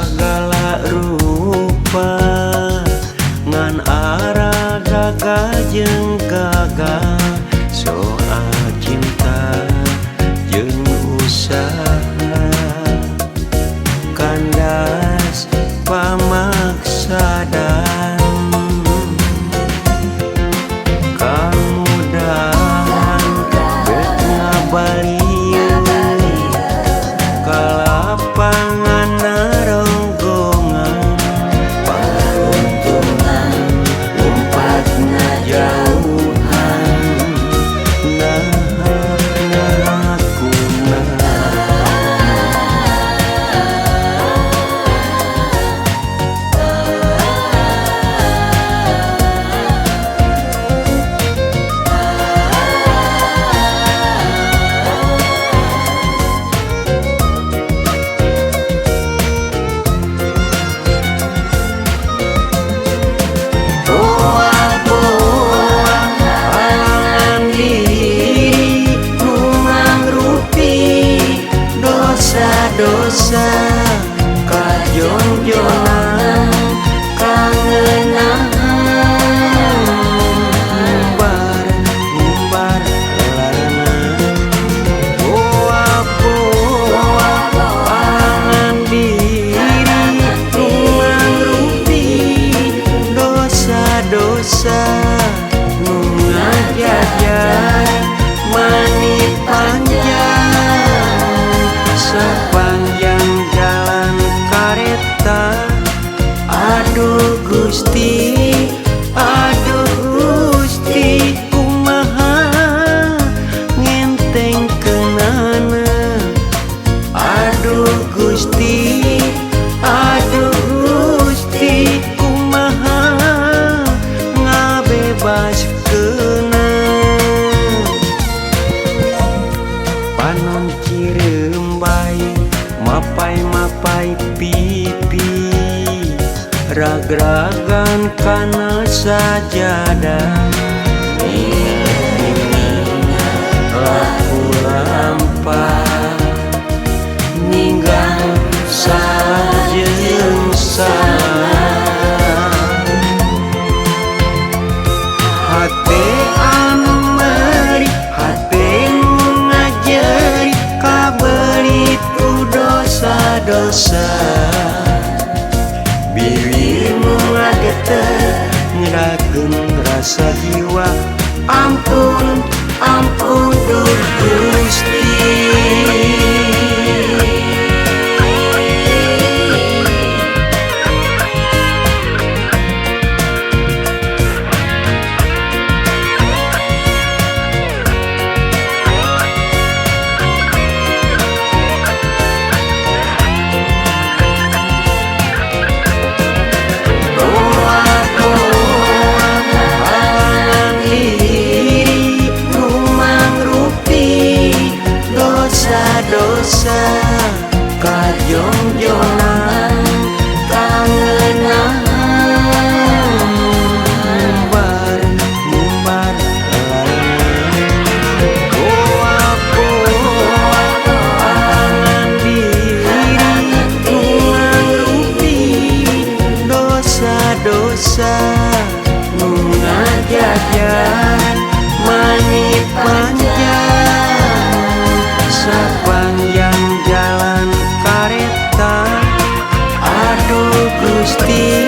Sagala rupa ngan aragaga jeung gagal soal cinta jeung usaha kandas pamaksadan kamudahan bet ngabalieun ka lapangan naronggongan paruntungan lumpat ngajauhan nah nah kunaon. Halangan diri nu mangrupi dosa-dosa kajongjonan kangenahan ngumbar ngumbar lalarenan boa-boa halangan diri nu mangrupi dosa-dosa nu ngajajar mani panjang sepanjang jalan kareta. Aduh Gusti kumaha ngentengkeunana. Aduh Gusti kumaha ngabebaskeunna. Panon cirembay mapay-mapay pipi ragragan kana sajadah inget-inget laku lampah ninggal salah jeung salah hate anu meuri hate nu ngajeri kabelit ku dosa-dosa bilirmu ngageter ngerakeun rasa jiwa. Ampun ampun duh Gusti. Halangan diri nu mangrupi dosa-dosa kajongjonan kangenahan ngumbar ngumbar lalarenan boa-boa halangan diri nu mangrupi dosa-dosa nu ngajajar mani panjang sepanjang jalan kareta. Aduh Gusti.